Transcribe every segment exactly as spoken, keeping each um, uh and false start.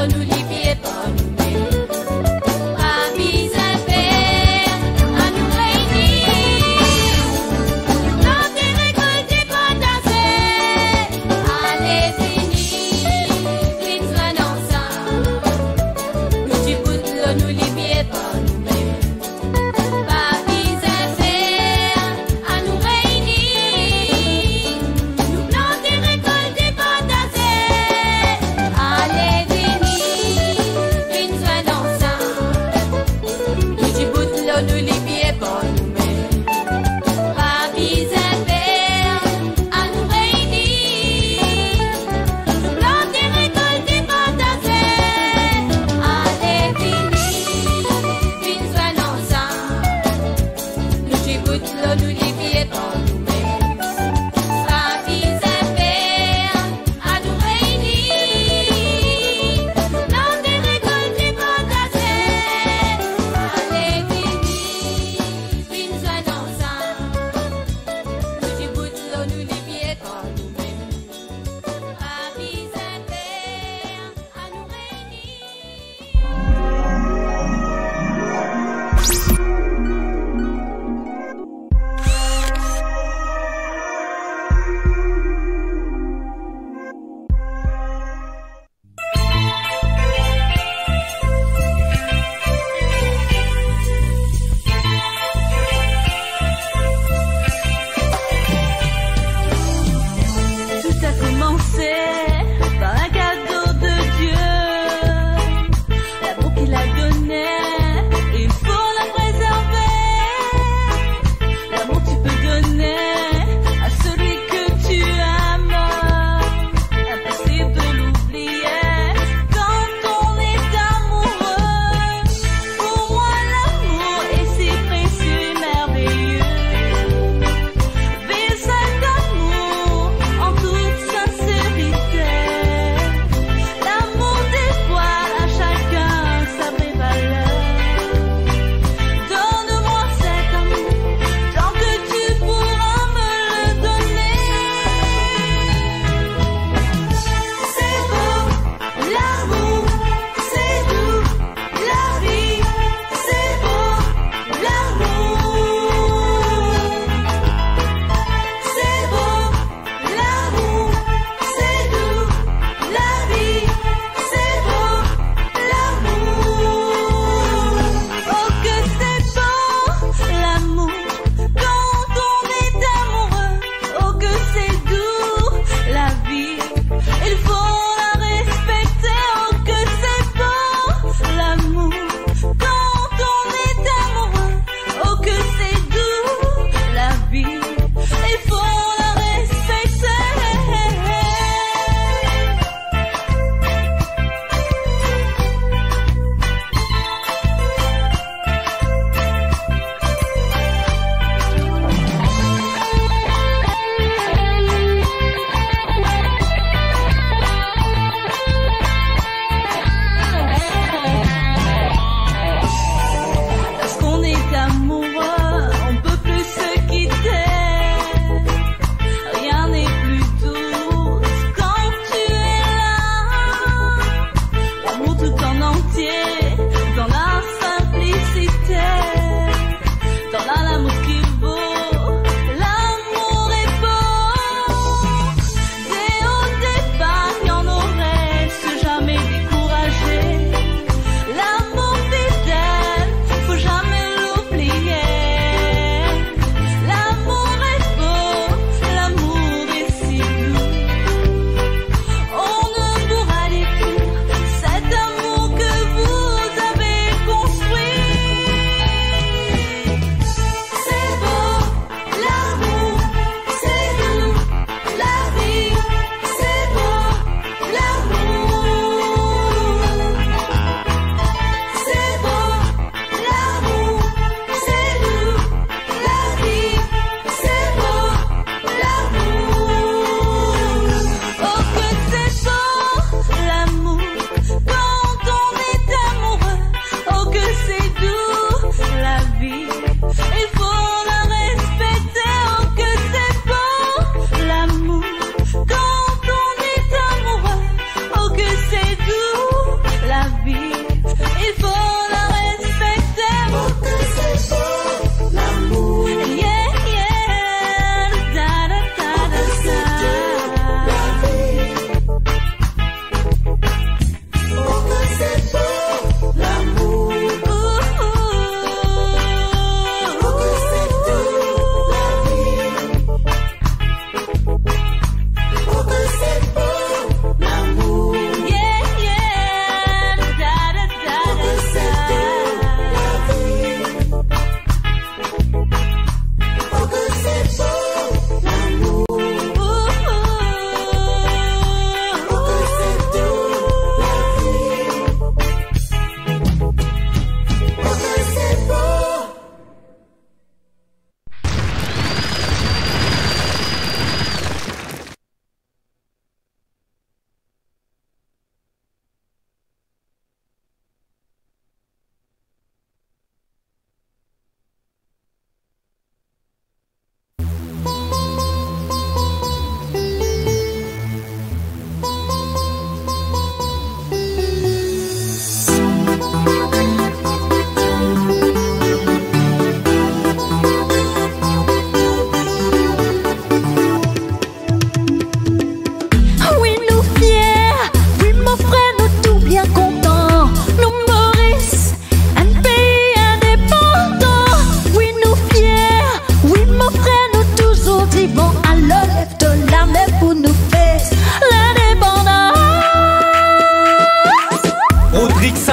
nou lipie par noumem. Pa bizin per, anou reyni. Nou plante, rekolte, partaze. Ale vini, vinn zwenn ansam. Nou ti bout lo nou lipie par noumem. Pa bizin per, anou reyni. Nou plante, rekolte, partaze. Ale vini,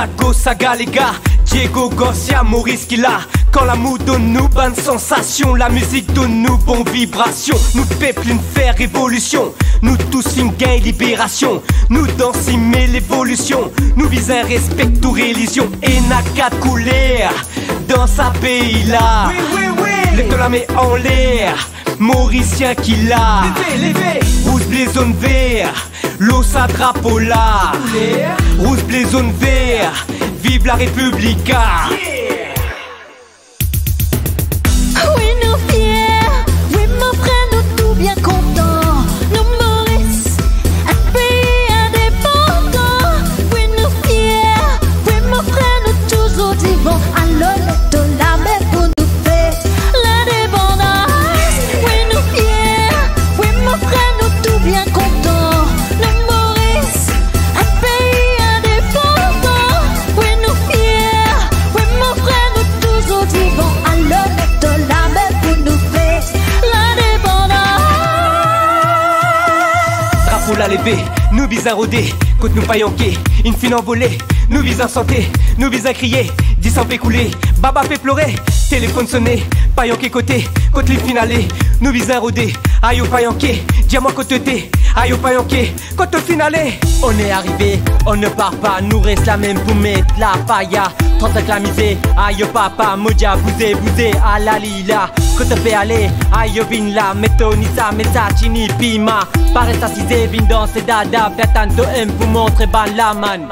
Agosa Galega, Diego Garcia, Maurice ki la. Kan lamour donn nou bann sansasion, lamizik donn nou bon vibrasion. Nou pep linn fer revolision, nou tous finn gagn liberasion. Nou dans, li met levolision. Nou bizin respekte tou relizion. Ena kat kouler dan sa pei la. Wi, wi, wi. Lev to lame anler, Morisien ki la. Leve, leve. Rouz, ble, zonn, ver, lor sa drapo la. Kouler. Rouz, ble, zonn, ver, viv la Republika. Yeah. Wi, nou fier, wi, mo frer, nou tou bien kontan. Nou Moris, enn pei indepandan. Wi, nou fier, wi, mo frer, nou touzour divan. Alor, lev to lame pou nou fet lindepandans. Wi, nou fier, wi, mo frer, nou tou bien kontan. Nou Moris, enn pei indepandan. Wi, nou fier, wi, mo frer, nou touzour divan. Alor, lev to lame pou nou fet lindepandans. Drapo la leve, nou bizin rode. Kot nou payanke inn finn anvole, nou bizin sante, nou bizin kriye. Disan pe koule, baba pe plore. Telefonn sone, payanke kote, kot li finn ale. Nou bizin rode. Ayo payanke, dir mwa kot to te. Ayo payanke, kot to finn ale? On est arrivé, on ne part pas, nou res lamem pou met lapaya. Trant-sink lamize, ayo papa, mo dia bouze, bouze, ala li la. Kot to pe ale? Ayo vinn la, met to ni sa, met sa, tini pima. Pa res asize, vinn danse dada, fer tann to M pou montre bann lamann.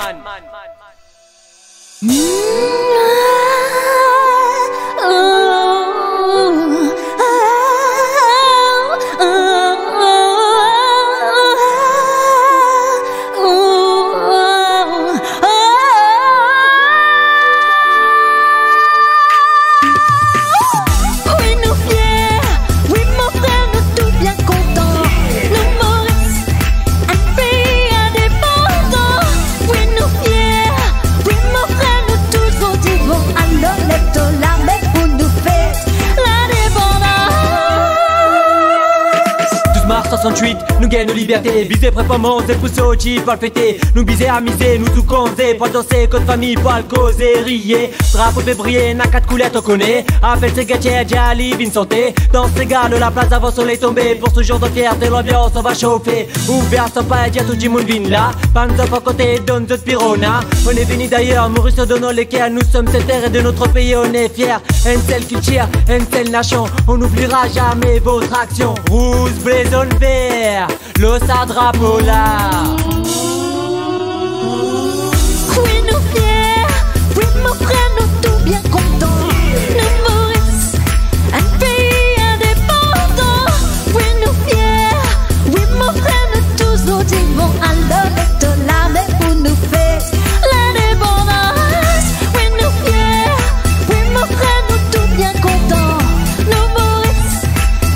Wi, nou fier, wi, mo frer, nou tou bien kontan. Nou Moris, enn pei indepandan. Wi, nou fier, wi, mo frer, nou touzour divan. Alor, lev to lame pou nou fet lindepandans. Douz mars swasant-wit, nou gagn nou liberte. Bizin pran manze pou sorti pou al fete. Nou bizin amize nou tou konze, pou al danse kot fami, pou al koze, riye. Drapo pe briye, ena kat kouler, to kone. Apel sekretier, dir li vinn sante. Dans sega lor laplaz avan soley tonbe. Pour ce jour de fierté, l'ambiance on va chauffer. Ouver sa pa dir tou dimoun vinn la. Bann zanfan kote, donn zot pirona. On est venu d'ailleurs, Moris donn nou leker. Nous sommes cette terre et de notre pays, on est fiers. Enn sel kiltir, enn sel nasion, on n'oubliera jamais votre action. Rouz, ble, zonn, ver, lor sa drapo la. Wi, nou fier, wi, mo frer, nou tou bien kontan. Nou Moris, enn pei indepandan. Wi, nou fier, wi, mo frer, nou touzour divan. Alor, lev to lame pou nou fet lindepandans. Wi, nou fier, wi, mo frer, nou tou bien kontan. Nou Moris,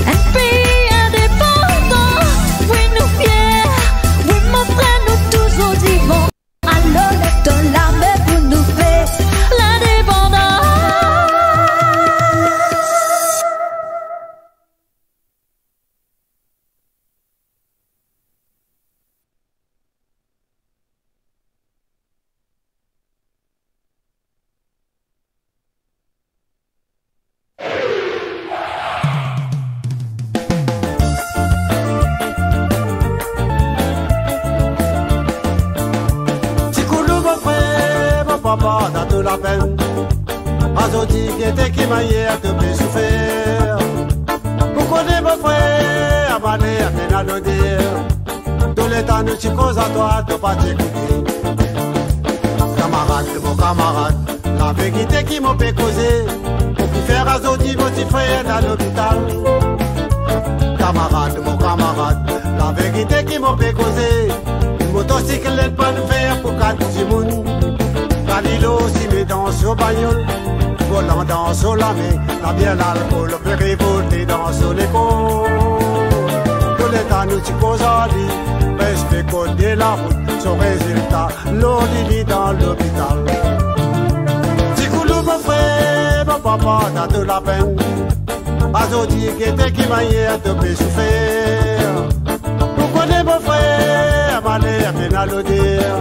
enn pei indepandan. Wi, nou fier, wi, mo frer, nou touzour divan. Alor, lev to lame pou nou fet lindepandans. Ti koulou, mo frer, mo papa, dan tou lapenn. Azordi, gete ki manier to pe soufer. Ou kone, mo frer, amaler pena loder. Touletan nou ti koz a twa, to pa ti ekoute. Kamarad, mo kamarad, laverite ki mo pe koze, mo kifer azordi mo ti frer dan lopital. Kamarad, mo kamarad, laverite ki mo pe koze, motosiklet pann fer pou kat dimoun. Kalilo sime dan so bagnol, volan dan so lame, labier, lalkol pe revolte dan so lekor. Touletan nou ti koz ar li, pes pe kot de larout, so rezilta, lor li li dan lopital. Ti koulou, mo frer, mo papa, dan tou lapenn. Azordi, gete ki manier to pe soufer. Ou kone, mo frer, amaler pena loder.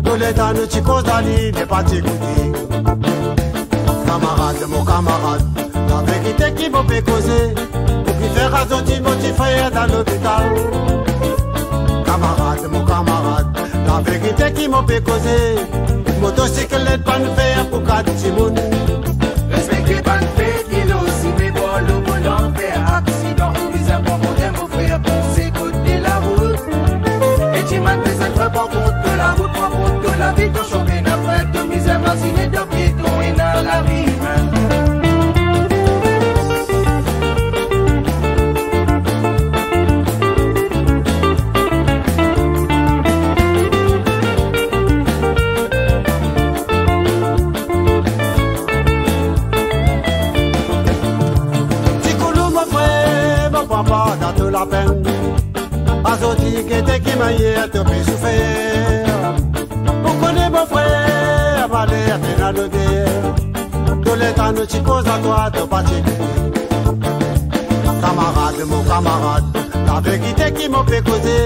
Toule tan nou ti koz, li, li pa ti ekoute. Kamarad, mo kamarad, laverite ki mo pe koze, pou ki fer azordi mo ti frer dan lopital. Kamarad, mo kamarad, laverite ki mo pe koze, motosiklet pann fer pou kat dimoun. Respekte bann fek ki lor sime, bor lor volan, fer aksidan, ou bizin pran problem, mo frer, pran se kote larout. E dimoun bizin fer pran kont larout, pran kont lavi, to sofe ena fret, to mizin mazine, to pieton ena lari. Ti kouloum mo frer, mo pran pa dan to lapenn. Azordi gete ki manier to pe soufer. Ou kone mo frer, maler pena loder. Toule tan nou ti koz a twa, to pa ti ekoute. Kamarad, mo kamarad, laverite ki mo pe koze,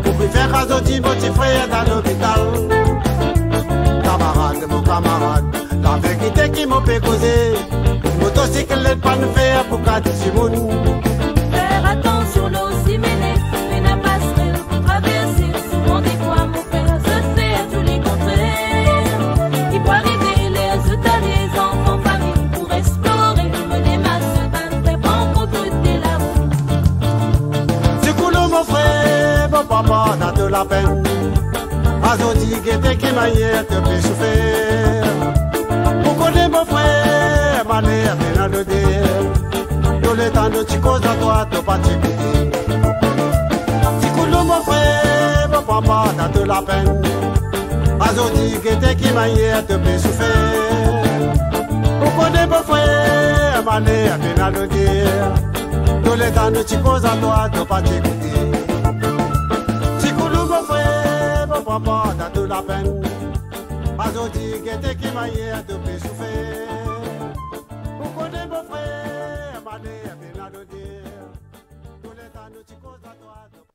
pou ki fer azordi mo ti frer dan lopital. Kamarad, mo kamarad, laverite ki mo pe koze, motosiklet pann fer pou kat dimoun. Fer atansion lor sime, pena pasrel pou traverse, souvan defwa mo frer zot fer tou le kontrer. Ki pou arive ler zot ale, zanfan, fami pou explore, mo demas zot al fer pran kont larout. Ti kouloum mo frer, mo pran pa dan to lapenn. Azordi gete ki manier to pe soufer. Ou kone mo frer, maler pena loder. Toule tan nou ti koz a twa, to pa ti ekoute. Ti kouloum mo frer, mo pran pa dan to lapenn. Azordi gete ki manier to pe soufer. Ou kone mo frer, maler pena loder. Toule tan nou ti koz a twa, to pa ti ekoute. Ti kouloum mo frer, mo pran pa dan to lapenn. Azordi gete ki manier to pe soufer. Ou kone mo frer, maler pena loder. Toule tan nou ti koz a twa, to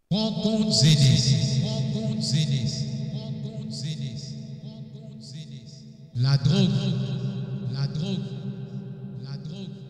Pran kont zenes, pran kont zenes, pran kont zenes, pran kont zenes. Ladrog, ladrog,